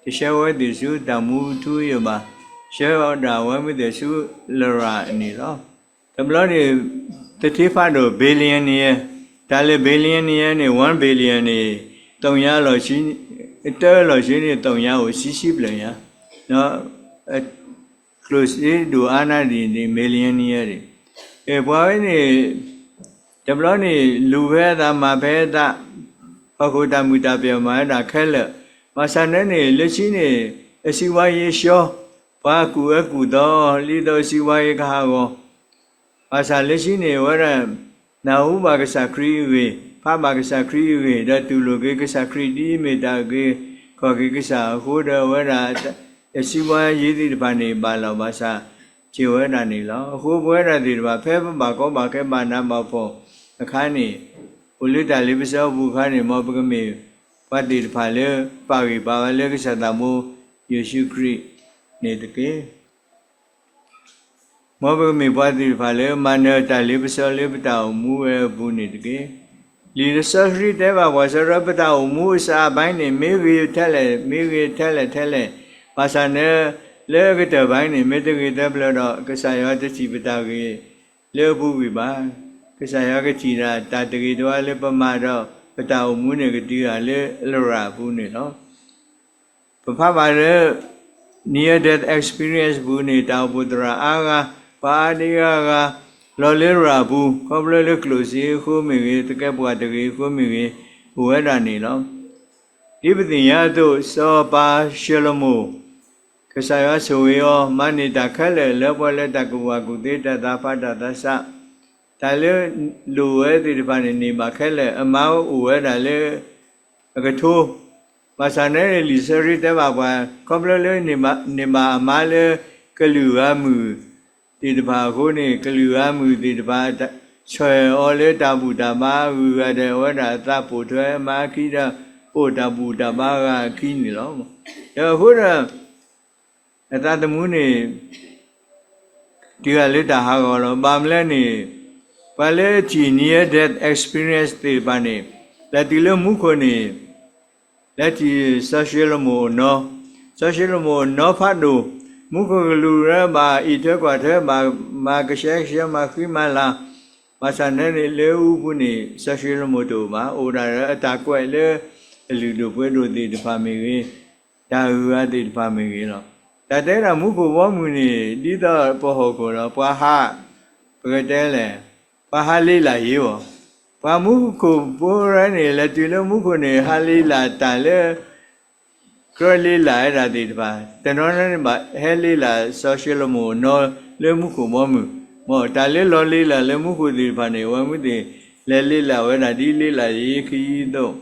တဆှၢဝဲသ့ၣ်ဆူတၢ်မူထူယိာ်ဘၣ်, ဆှၢဒၣ်ဝဲမ့ၢ်သ့ၣ်ဆူလရာ်န့ၣ်လီၤ. တဘျီန့ၣ် တထံဖးဒိၣ် billionaire, တၢ်လၢ billionaire န့ၣ် one billion န့ၣ် သုးညါလီၤဆံ, တၢလီၤဆံန့ၣ် သုးညါအိၣ်ဆံဆံဖျၢၣ်ညါ, ကျိၣ်စ့ဒိၣ်အါနၢ်ဒံးန့ၣ် millionaire ဒံး, ပှၤဝဲန့ၣ် တဘျီန့ၣ် လူၤဖဲအသးမၤဖဲအသး, ဟီၣ်ခိၣ်တၢ်မုာ်တၢ်ပၢၤမၤဝဲဒၣ်ခဲလၢာ်, ဘၣ်ဆၣ်န့ၣ်န့ၣ် လၢခံန့ၣ် အစံးဝါယ့ၤဆှီ, ပှၤကူၣ်အၢကူၣ်သီ လံာ်သိးအစံးဝါယ့ၤကဟးဂီၤ ဘၣ်ဆၣ်လၢခံန့ၣ် အဝဲဒၣ် နၢ်ဟူဘၣ်ကစၢ်ခရံာ်အဂ့ၢ်, ဖးဘၣ်ကစၢ်ခရံာ်အဂ့ၢ်, ဒီးတူၢ်လိာ်က့ၤကစၢ်ခရံာ်ဒ်အမ့ၢ်တၢ်အုၣ်က့ၤခီၣ်က့ၤကစၢ်အဃိဒီး အဝဲဒၣ် အစံးဝါယ့ၤသ့ၣ်တဖၣ်န့ၣ် ဘၣ်လီၤဘၣ်စး က့ၤဝဲဒၣ်န့ၣ်လီၤ. အဃိပဝဲဒၣ်သ့ၣ်တဖၣ် ဖဲပဘၣ်ကီဘၣ်ခဲဘၣ်နးဘၣ်ဖှီၣ်အခါန့ၣ်, အိၣ်လၢတၢ်လ့ပစီအပူၤအခါန့ၣ် မ်ပကမ့ၢ်ပှၤသ့ၣ်တဖၣ်လၢ ပာ်ဂံၢ်ပာ်ဘါလၢကစၢ်သးဘိယ့ၣ်ၡူးခရံာ်န့ၣ်တက့ၢ်. မ်ပကမ့ၢ်ပှၤသ့ၣ်တဖၣ်လၢမၤနၢၤတၢ်လ့ပစီလၢပတၢ်အိၣ်မူဝဲအပူၤန့ၣ်တက့ၢ်. လံာ်စီဆှံတဲဘၣ်ပှၤစ့ၢ်ကီး ပတၢ်အိၣ်မူအစးအပိုင်းန့ၣ် မ့ၢ်ဂ့ၤထဲလဲၣ်, မ့ၢ်ဂ့ၤထဲလဲၣ်ထဲလဲၣ်, ဘၣ်ဆၣ်န့ၣ် လၢအကတၢၢ်ပိုင်းန့ၣ် မ့ၢ်တဂ့ၤတဘျၢဒီး ကစၢ်ယွၤတထံၣ်ပတၢ်ဂ့ၤလၢအပူၤကွံာ်ဘၣ်. ကစၢ်ယွၤကထံၣ်ဒၣ်တၢ်တဂ့ၤတဝါလၢပမၤဒီး ပတၢ်အိၣ်မူန့ၣ်ကတုၤလၢအလရာ်အပူၤန့ၣ်လီၤ. ပဖးဘၣ်လၢ near death experience ပူၤန့ၣ် တၢ်အိၣ်ဖှိၣ်သရၣ်အါဂၤ, ပှၤအါဒံအါဂၤ လီၤလၢလရာ်အပူၤ ခီဖျိလၢကျိၣ်စ့အဃိမ့ၢ်ဂ့ၤ, သကဲးပဝးတဂ့ၤအဃိမ့ၢ်ဂ့ၤ, အိၣ်ဝဲဒၣ်န့ၣ်လီၤ. ဒ်ပသ့ၣ်ညါအသိး စီၤပၤၡလိၤမိၣ် ကစၢ်ယွၤဆိၣ်ဂ့ၤအီၤ မၤန့ၢ်တၢ်ခဲလၢာ်လၢပှၤလၢတၢ်ကူၣ်ဘၣ်ကူၣ်သ့ တၢ်သးဖးတၢ်သးဆး, တၢ်လၢလိၣ်ဝဲသ့ၣ်တဖၣ်န့ၣ် န့ၢ်ဘၣ်ခဲလၢာ်, အမါအိၣ်ဝဲဒၣ်လၢအကထိ, ဘၣ်ဆၣ်န့ၣ် လံာ်စီဆှံတဲဘၣ်ပှၤ ခီဖျိလၢန့ၢ်ဘၣ်အမါလၢကလုာ်ဂၤမုၢ်သ့ၣ်တဖၣ်အဃိန့ၣ် ကလုာ်ဂၤမုၢ်သ့ၣ်တဖၣ် ဆှၢအီၤလၢတၢ်ဘူၣ်တၢ်ဘါအဂုၤအဂၤဒီး အဝဲဒၣ်အသးပိာ်ထွဲမါအခံဒီး ပိာ်တၢ်ဘူၣ်တၢ်ဘါအဂၤအခံန့ၣ်လီၤ. ဒီးအဃိဒီး အသးသမူန့ၣ် တုၤအလၢတၢ်ဟးဂီၤလီၤ. ဘၣ်မနုၤလဲၣ်န့ၣ် ပှၤလၢထံၣ် near death experience သ့ၣ်တဖၣ်န့ၣ် လဲၤတုၤလၢမူခိၣ်န့ၣ် လဲၤထံၣ်စီၤၡလိၤမိၣ်အနီၢ်, စီၤၡလိၤမိၣ်အနီၢ်ဖးဒိၣ်, မူခိၣ်ကလူးလၢဘၣ်အံးထွဲကွၢ်ထွဲ ဘၣ်မၤကဆှဲကဆှီ မၤဃံမၤလၤ, ဘၣ်ဆၣ်န့ၣ်န့ၣ် လၢအူပူၤန့ၣ် စီၤၡလိၤမိၣ်တအိၣ်ဘၣ်, အိၣ်ဒၣ်ဒီးအတၢ်ကွဲးလၢအလုၢ်ဒိၣ်ပှ့ၤဒိၣ်သ့ၣ်တဖၣ်မ့ၢ်ဂ့ၤ, တၢ်အုၣ်အဂၤသ့ၣ်တဖၣ်မ့ၢ်ဂ့ၤလီၤ. တၢ်တဲဒၣ်မူခိၣ်ဘီမုၢ်န့ၣ် ဒ်သိးပဟီၣ်ခိၣ်လီၤ. ပှၤဟး, ပကတဲလဲၣ်, ပှၤဟးလ့လၢ်ယ့ၤဘၣ်. ပှၤမူခိၣ်ဖိရဲန့ၣ် လဲၤတုၤလၢမူခိၣ်န့ၣ် ဟးလ့လၢ်တၢ်လၢ ကြၢးလ့လၢ်ဝဲဒၣ်သ့ၣ်တဖၣ်, တနီၤနီၤန့ၣ်ဘၣ် ဟဲလ့လၢ်စီၤၡလိၤမိၣ်အနီၢ်လၢမူခိၣ်ဘီမုၢ်, မ်တၢ်လၢလီၤလ့လၢ်လၢမူခိၣ်သ့ၣ်တဖၣ်န့ၣ် အဝဲမုၢ်သ့ၣ် လဲၤလ့လၢ်ဝဲဒၣ်ဒ်လ့လၢ်ယ့ၤခံအသိး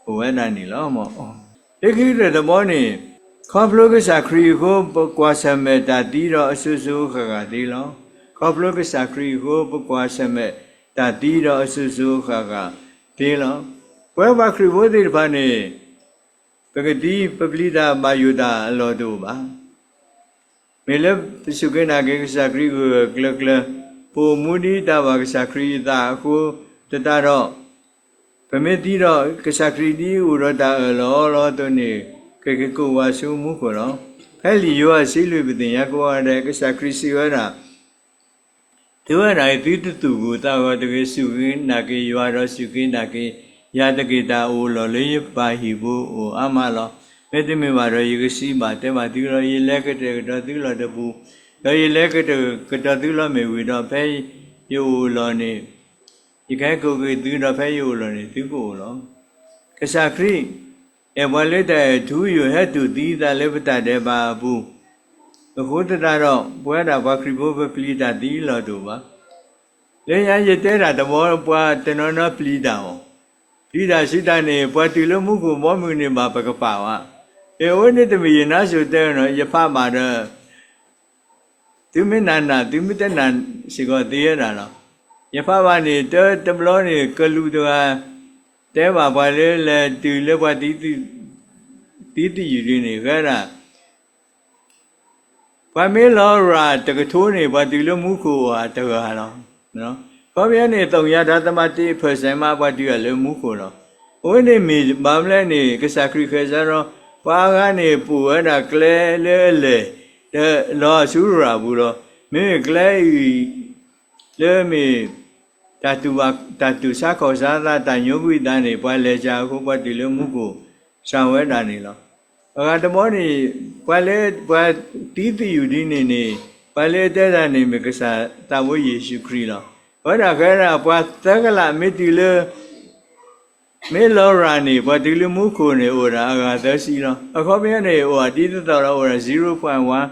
အိၣ်ဝဲဒၣ်န့ၣ်လီၤ. လၢခံကတၢၢ်တဘီန့ၣ် ခီဖျိကစၢ်ခရံာ်အဃိ ပကွၢ်ဆၢၣ်မဲာ်တၢ်သံဒီးအစိၤစိၤအဃၣ်ဃၣ်သ့လီၤ. ခီဖျိကစၢ်ခရံာ်အဃိ ပကွၢ်ဆၢၣ်မဲာ်တၢ်သံဒီးအစိၤစိၤအဃၣ်ဃၣ်သ့လီၤ. ပဝဲပှၤခရံာ်ဖိသ့ၣ်တဖၣ်န့ၣ် ပကသံပပျံၤတၢ်ဘၣ်ယိၣ်တၢ်အလီၢ်တအိၣ်ဘၣ်. မ့ၢ်လၢပစူၢ်က့ၤနာ်က့ၤကစၢ်ခရံာ်ဂၢၢ်ဂၢၢ်ကျၢၤကျၢၤ, ပအိၣ်မူဒ်တၢ်ဘၣ်ကစၢ်ခရံာ်အသးအဃိသတးဒီး, ပမ့ၢ်သံဒီး ကစၢ်ခရံာ်ဒ်အိၣ်ဒီးတၢ်အၢၣ်လီၤအီလီၤအသိးန့ၣ် ကက့ၤကိးဝဲဆူမူခိၣ်လီၤ. ဖဲလံာ်ယိၤဟၣ်စံးလွံၢ်ပသ့ၣ်ညါကိးဂၤဒဲး ကစၢ်ခရံာ်စံးဝဲဒၣ် သုဝဲဒၣ်အံၤ သုတသူၣ်ဂုာ်သးဂီၤတဂ့ၤ, စူၢ်က့ၤနာ်က့ၤယွၤဒီးစူၢ်က့ၤနာ်က့ၤယၤတက့ၢ်. တၢ်အိၣ်အလီၢ်လၢယပၢ်ဟံၣ်ပူၤအိၣ်အါမးလီၤ. မ့တမ့ၢ်ဘၣ်ဒီး ယကစံးဘၣ်တဲဘၣ်သုလီၤ. ယလဲၤကတဲာ်ကတီၤသုလီၢ်တပူၤ, ဒီးယလဲၤကတဲာ်ကတီၤသုလီၢ်မ့ၢ်ဝံၤဒီး ဖဲယအိၣ်အလီၢ်န့ၣ် ယကဟဲကိးက့ၤသုဒီး ဖဲယအိၣ်အလီၢ်န့ၣ် သုကအိၣ်လီၤ. ကစၢ်ခရံာ် အဲၣ်ပှၤလၢတၢ်အဲၣ်ထူယိာ် ဟဲတူၢ်သံအသးလၢပတၢ်ဒဲးဘးအပူၤ အဃိသတးဒီး ပဝဲဒၣ်ပှၤခရံာ်ဖိ ပပျံၤတၢ်သံအလီၢ်တအိၣ်ဘၣ်. လၢညါယတဲတၢ်တဘျီ ပှၤတနီၤနီၤပျံၤတၢ်အီၤ, ပျံၤတၢ်စုတၢ်န့ၣ် ပှၤတုၤလၢမူခိၣ်ဘီမုၢ်န့ၣ်ဘၣ်ပကပာ်ဘၣ်. အဝဲန့ၣ်တမ့ၢ်ယနါစိၤတဲနီၤ ယဖးဘၣ်ဒီး သုမ့ၢ်နာ်နာ် သုမ့ၢ်တနာ်စ့ၢ်ကီးသ့ဝဲဒၣ်လီၤ. ယဖးဘၣ်န့ၣ် တၢတဘျီန့ၣ် ကလူးတဂၤ တဲဘၣ်ပှၤလၢလဲၤတုၤလၢပှၤသံသယုၢ်ဒုန့ၣ် ဝဲဒၣ် ပှၤမ့ၢ်လီၤရၤတကထိန့ၣ် ပှၤတုၤလၢမူခိၣ်အိၣ်ဧါတဂၤလီၤ. ခီပညီန့ၣ် သုးညါတၢ်သမါတ့ၢ် percent မး ပှၤတုၤအလၢမူခိၣ်လီၤ. အဝဲန့ၣ်မ့ၢ်ဘၣ်မနုၤလဲၣ်န့ၣ် ကစၢ်ခရံာ်ဃဲၤစးဒီး ပှၤအါဂၤန့ၣ် ပိာ်ဝဲဒၣ်ကျဲလၢအလဲၢ် ဒီးလီၤဆူရၤပူၤလီၤ. မ့မ့ၢ်ကျဲအံၤ လၢမ့ၢ် တၢ်တူၢ်ဘၣ်, တၢ်တူၢ်ဆါခီၣ်ဆါသး တၢ်ညိကွံာ်သးန့ၣ် ပှၤလဲၤစၢၤအဃိ ပှၤတုၤလၢမူခိၣ်စှၤဝဲဒၣ်န့ၣ်လီၤ. အဂၤတဘျီန့ၣ် ပှၤလၢ ပှၤသံသယုၢ်ဒ်န့ၣ်န့ၣ် ပှၤလၢအတဲတၢ်န့ၣ် မ့ၢ်ကစၢ်သးဘိယ့ၣ်ၡူးခရံာ်လီၤ. အဝဲဒၣ်ဃဲဒၣ် ပှၤသၢကလးမ့ၢ်တုၤလၢ မ့ၢ်လီၤရၤန့ၣ် ပှၤတုၤလၢမူခိၣ်န့ၣ် အိၣ်ဒၣ်အဂၤသၢဆံလီၤ. အခီပညီန့ၣ် အိၣ်ဒ်သိးသိးဒီး အိၣ်ဒၣ် zero point one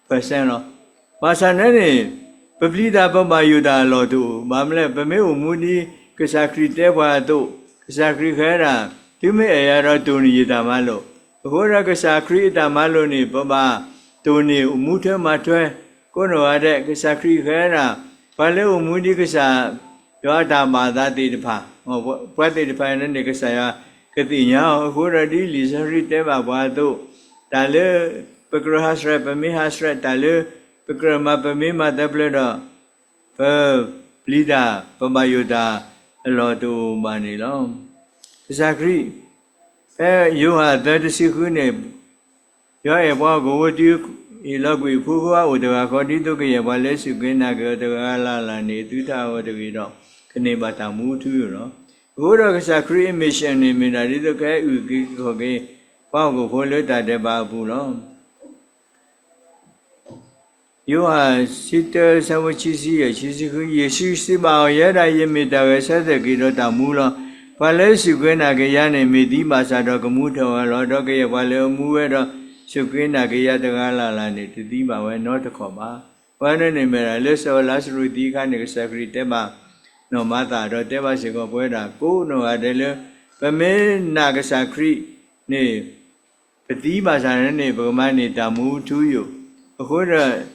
percent လီၤ. ဘၣ်ဆၣ်န့ၣ်န့ၣ် ပပျံၤတၢ်ပဘၣ်ယိၣ်တၢ်အလီၢ်တအိၣ်, ဘၣ်မနုၤလဲၣ် ပမ့ၢ်အိၣ်မူဒ်ကစၢ်ခရံာ်တဲပှၤအသိး, ကစၢ်ခရံာ်ဃဲဒၣ် သုမ့ၢ်အဲၣ်ယၤဒီးတိၢ်န့ၢ်ယတၢ်မၤလိာ်, အဃိဒီးကစၢ်ခရံာ်အတၢ်မၤလိာ်န့ၣ် ပဘၣ်တိၢ်န့ၢ်မူထွဲမၤထွဲ, ကိးနီၢ်ဂၤဒဲး ကစၢ်ခရံာ်ဃဲဒၣ် ပှၤလၢအိၣ်မူဒ်ကစၢ်ယွၤအတၢ်ဘၣ်သးသ့ၣ်တဖၣ်, ပှၤသ့ၣ်တဖၣ်န့ၣ်န့ၣ် ကစၢ်ယွၤကသ့ၣ်ညါအီၤ, အဃိဒီးဒ်လံာ်စီဆှံတဲဘၣ်ပှၤအသိး, တၢ်လၢပကြၢးဟးဆှဲး ပမ့ၢ်ဟးဆှဲး, တၢ်လၢပကြၢးမၤ ပမ့ၢ်မၤသၢပျၢၤဒီး ပပျံၤတၢ်ပဘၣ်ယိၣ်တၢ်အလီၢ်တအိၣ်ဘၣ်န့ၣ်လီၤ. ကစၢ်ခရံာ် ဖဲယိၤဟၣ်သၢတဆံဃုန့ၣ်, ယွၤအဲၣ်ပှၤဟီၣ်ခိၣ်ဖိတုၤ ဟ့ၣ်လီၤကွံာ်အဖိခွါအိၣ်တဂၤဃီ, ဒ်သိးကယဲၢ်ပှၤလၢစူၢ်က့ၤနာ်က့ၤအီၤတဂၤလၢ်လၢ်န့ၣ် သုတဟးဂီၤတဂ့ၤဒီး ကန့ၢ်ဘၣ်တၢ်မူထူယိာ်လီၤ. အဃိဒီးကစၢ်ခရံာ်အ mission န့ၣ် မ့ၢ်ဒၣ်ဒ်သိးကဟဲအုၣ်က့ၤခီၣ်က့ၤ ပှၤဟီၣ်ခိၣ်ဖိလၢတၢ်ဒဲးဘးအပူၤလီၤ. ယိၤဟၣ် ဆံတၢ ဆၢဖိ ဆံဆံယဲၢ် ဆံဆံဃု, ယ့ၣ်ၡူးစံးဘၣ်အီၤ, ယဲဒၣ်ယမ့ၢ်တၢ်ဂဲၤဆၢထၢၣ်က့ၤဒီးတၢ်မူလီၤ. ပှၤလၢစူၢ်က့ၤနာ်က့ၤယၤန့ၣ် မ့ၢ်သံဘၣ်ဆၣ်ဒီးကမူထီၣ်ဝဲလီၤ. ဒီးကယဲၢ်ပှၤလၢအမူဝဲဒီးစူၢ်က့ၤနာ်က့ၤယၤတဂၤလၢ်လၢ်န့ၣ် တသံဘၣ်ဝဲနီတခီၣ်ဘၣ်. ပှၤန့ၣ်န့ၣ်မ့ၢ်ဒၣ်လၢစီၤလါစရူးသံအခါန့ၣ် ကစၢ်ခရံာ်တဲဘၣ်နီၢ်မၤသၤဒီးတဲဘၣ်စ့ၢ်ကီးပဝဲဒၣ်ကိးနီၢ်ဂၤဒဲးလၢ ပမ့ၢ်နာ်ကစၢ်ခရံာ်န့ၣ် ပသံဘၣ်ဆၣ်န့ၣ်န့ၣ် ပကမၤန့ၢ်တၢ်မူထူယိာ်. အဃိဒီး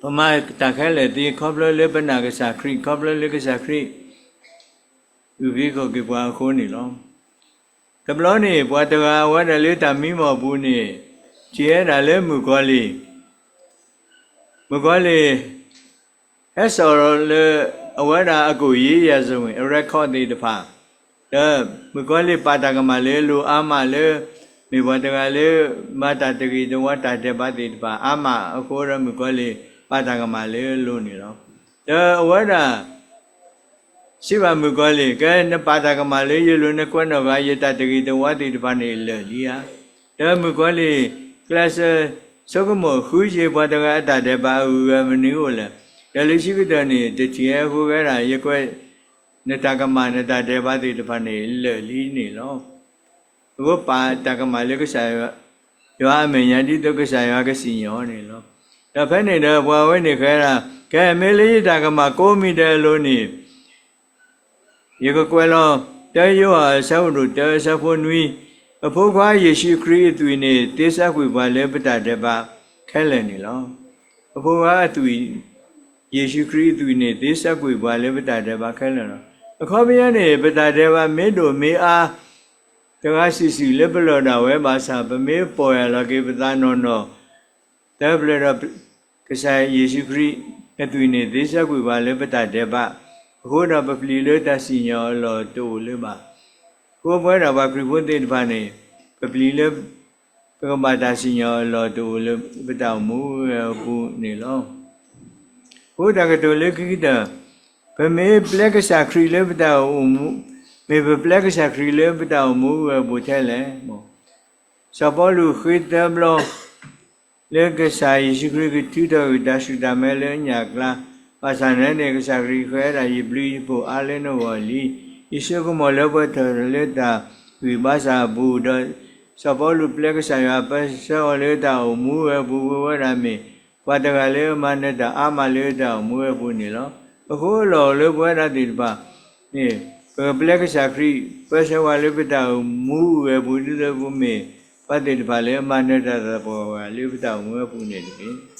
ပမၤတၢ်ခဲလၢာ်သ့ ခီဖျိလၢပနာ်ကစၢ်ခရံာ်, ခီဖျိလၢကစၢ်ခရံာ် အုၣ်က့ၤခီၣ်က့ၤပှၤအဃိန့ၣ်လီၤ. တဘျီန့ၣ် ပှၤတဂၤအဝဲဒၣ်လၢတၢ်မံမီၢ်အပူၤန့ၣ် ထံၣ်ဝဲဒၣ်လၢမုၣ်ကီၤလံၢ်, မုၣ်ကီၤလံၢ် ဟဲစိာ်လၢအဝဲဒၣ်အကိၣ် ရေးရာဇဝင် အ record သ့ၣ်တဖၣ်, ဒီးမုၣ်ကီၤလံၢ်ပာ်တၢ်ကမၣ်လၢအလိၤအါမးလၢ မ့ၢ်ပှၤတဂၤလၢ မၤတၢ်တဂ့ၤတဝါတၢ်ဒဲးဘးသ့ၣ်တဖၣ်အါမးအဃိဒီး မုၣ်ကီၤလံၢ်ပာ်တၢ်ကမၣ်လၢအလိၤန့ၣ်လီၤ. ဒီးအဝဲဒၣ် စံးဘၣ်မုၣ်ကီၤလံၢ်, ကဲ နပာ်တၢ်ကမၣ်လၢယလိၤ နကွဲးနီၣ်ဃာ်ယတၢ်တဂ့ၤတဝါသ့ၣ်တဖၣ်န့ၣ်လၢာ်လံဧါ. ဒီးမုၣ်ကီၤလံၢ် ကျဲးစၢးဆိကမိၣ် ဃုယ့ၤပှၤတဂၤအတၢ်ဒဲးဘးအဂုၤအဂၤမနုၤအိၣ်လဲၣ်. ဒီးလၢခံကတၢၢ်န့ၣ် တထံၣ်ဟဲအဃိ ကဲဒၣ် ယကွဲး နတၢ်ကမၣ် နတၢ်ဒဲးဘးသ့ၣ်တဖၣ်န့ၣ် လၢာ်လံန့ၣ်လီၤ. အဃိပာ်တၢ်ကမၣ်လၢကစၢ်ယွၤအမဲာ်ညါ ဒ်သိးကစၢ်ယွၤကစံၣ်ညီၣ်အီၤန့ၣ်လီၤ. ဒီးဖဲန့ၣ်ဒီးပှၤဝဲန့ၣ်ဃဲဒၣ်, ကဲ မ့ၢ်လၢယတၢ်ကမၣ်ကိးမံၤဒဲးအလိၤန့ၣ် ယကကွဲးလီၤ. တၢယိၤဟၣ်အဆၢဖးဒိၣ်တၢ အဆၢဖိနွံ, အဖိခွါယ့ၣ်ၡူးခရံာ်အသွံၣ်န့ၣ် သ့ဆၢကွံာ်ပှၤလၢပတၢ်ဒဲးဘးခဲလၢာ်န့ၣ်လီၤ. အဖိခွါအသွံၣ်, ယ့ၣ်ၡူးခရံာ်အသွံၣ်န့ၣ် သ့ဆၢကွံာ်ပှၤလၢပတၢ်ဒဲးဘးခဲလၢာ်လီၤ. အခီပညီန့ၣ် ပတၢ်ဒဲးဘးမ့ၢ်ဒိၣ်မ့ၢ်အါ တဂၤစုာ်စုာ်လၢပလီၢ်ဒၣ်ဝဲဘၣ်ဆၣ် ပမ့ၢ်ပီၢ်ယၢ်လီၤက့ၤပသးနီၢ်နီၢ် သၢပျၢၤဒီး ကစၢ်ယ့ၣ်ၡူးခရံာ်အသွံၣ်န့ၣ် သ့ဆၢကွံာ်ပှၤလၢပတၢ်ဒဲးဘး, အဃိဒီးပပျံၤလၢတၢ်စံၣ်ညီၣ်အလီၢ်တအိၣ်လၢၤဘၣ်. အဃိပဝဲဒၣ်ပှၤခရံာ်ဖိသ့ၣ်တဖၣ်န့ၣ် ပပျံၤလၢ ပကဘၣ်တၢ်စံၣ်ညီၣ်အလီၢ်တအိၣ်လၢပတၢ်အိၣ်မူအပူၤန့ၣ်လီၤ. အဃိတၢ်ကတိၤလၢခံကတၢၢ်, ပမ့ၢ်ပျဲကစၢ်ခရံာ်လၢပတၢ်အိၣ်မူ, မ့ၢ်ပပျဲကစၢ်ခရံာ်လၢပတၢ်အိၣ်မူအပူၤထဲလဲၣ်. စီၤပီလူးဃ့သၢဘျီ လၢကစၢ်ယ့ၣ်ၡူးခရံာ်ကထုးထီၣ်ကွံာ်တၢ်ဆူၣ်တၢ်မဲလၢညၣ်အကျါ, ဘၣ်ဆၣ်န့ၣ်န့ၣ် ကစၢ်ခရံာ်ဃဲဒၣ် ယဘျုးယဖှိၣ်အါလၢနဂီၢ်လံ. ယဆိကမိၣ်လၢပှဲၤထီၣ်လၢတၢ်ဂံၢ်ဘါစၢ်အပူၤ, ဒီးစီၤပီလူးပျဲကစၢ်ယွၤပၢဆှၢအီၤလၢတၢ်အိၣ်မူဝဲအပူၤ, ပဝဲဒၣ်မ့ၢ်ပှၤတဂၤလၢအမၤနၢၤတၢ်အါမးလၢတၢ်အိၣ်မူဝဲအပူၤန့ၣ်လီၤ. အဃိအလီၢ်အိၣ်လၢပဝဲဒၣ်သ့ၣ်တဖၣ်န့ၣ် ပကပျဲကစၢ်ခရံာ် ပၢဆှၢပှၤလၢပတၢ်အိၣ်မူဝဲအပူၤ ဒ်သိးပမ့ၢ်ပှၤသ့ၣ်တဖၣ်လၢအမၤနၢၤတၢ်သပှၢ်ပှၢ်လၢပတၢ်အိၣ်မူဝဲအပူၤန့ၣ်တက့ၢ်.